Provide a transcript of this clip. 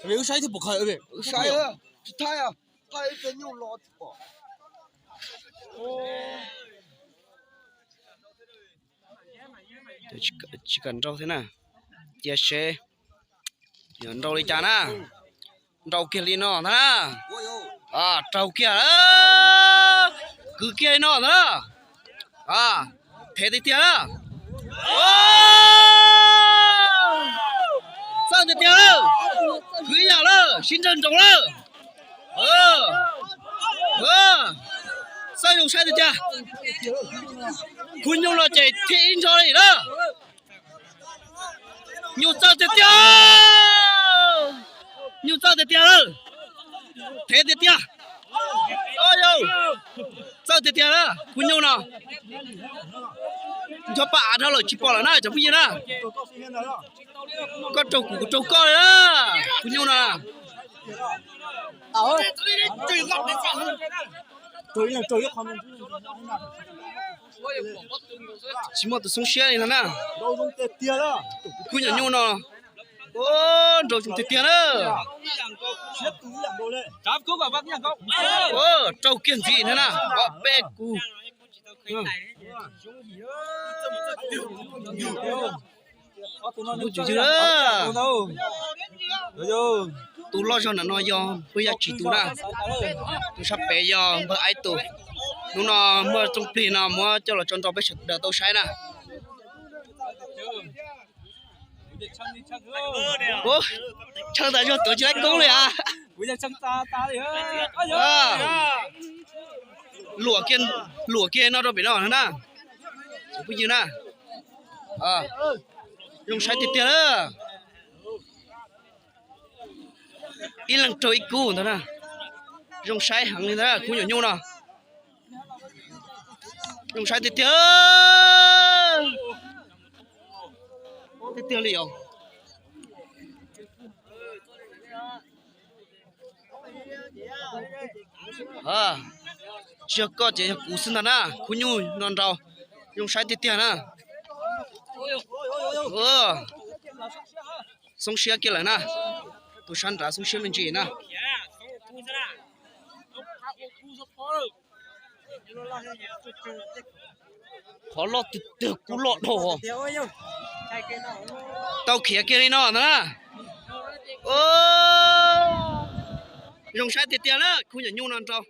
Wb saib thiab puas qhov wb saib tsis thaij, thaij ib peb nyuj los tsis pom. Tsis kam nrau thiab na, cia seb yog nrau li cas na. Nrau kiag li no ntag na. Raug kiag, kwv kiag li no ntag na. Thev tiag tiag na. Txawj tiag tiag lawm. Kwv yam lawm, sib nrawg nroos lawm. Txawj zoo saib tiag tiag. Khub nyuj no ces thiaj ib nrog li na. Nyuj txawj tiag tiag. Nyuj txawj tiag tiag lawm. Thev tiag tiag. Txawj tiag tiag na khub nyuj no. Ncho paj av dhau lawm tsis pom lawm na cov phooj ywg na. Koj raug kuv, kuv raug koj li na. Khub nyuj no. Tsis muaj tus xoob siab li no na. Khub nyuam nyuj no. Nrau zoo tiag tiag na. Raug kiag ntxiv na, ob peb kub. Tus loj zog ntawm no yog npawg Yaj Tsim tus na. Tus sab pem yog npawg Aib tus. Hnub no muaj rooj plig no muab coj los tso nrau peb sawv daws tau saib na. Tshee tas zog tuav tsis laib koob li a. Luam kiag, luam kiag no rau pem no na. Phooj ywg na, zoo saib tiag tiag na. Ib leeg raug ib kub ntag na. Zoo saib heev li ntag khub nyuam nyuj no. Zoo saib tiag tiag. Tiag tiag li os. Tsis yog koj ces yog kuv xwb ntag na, khub nyuj no nrau. Zoo saib tiag tiag na. Xoob siab kiag lawm na. Tus sab nrad xoob siab me ntsis na. Qhov loj tiag tiag, kub loj dhau. Tau khiav kiag li no ntag na. Zoo saib tiag tiag na, khub nyuam nyuj no nrau.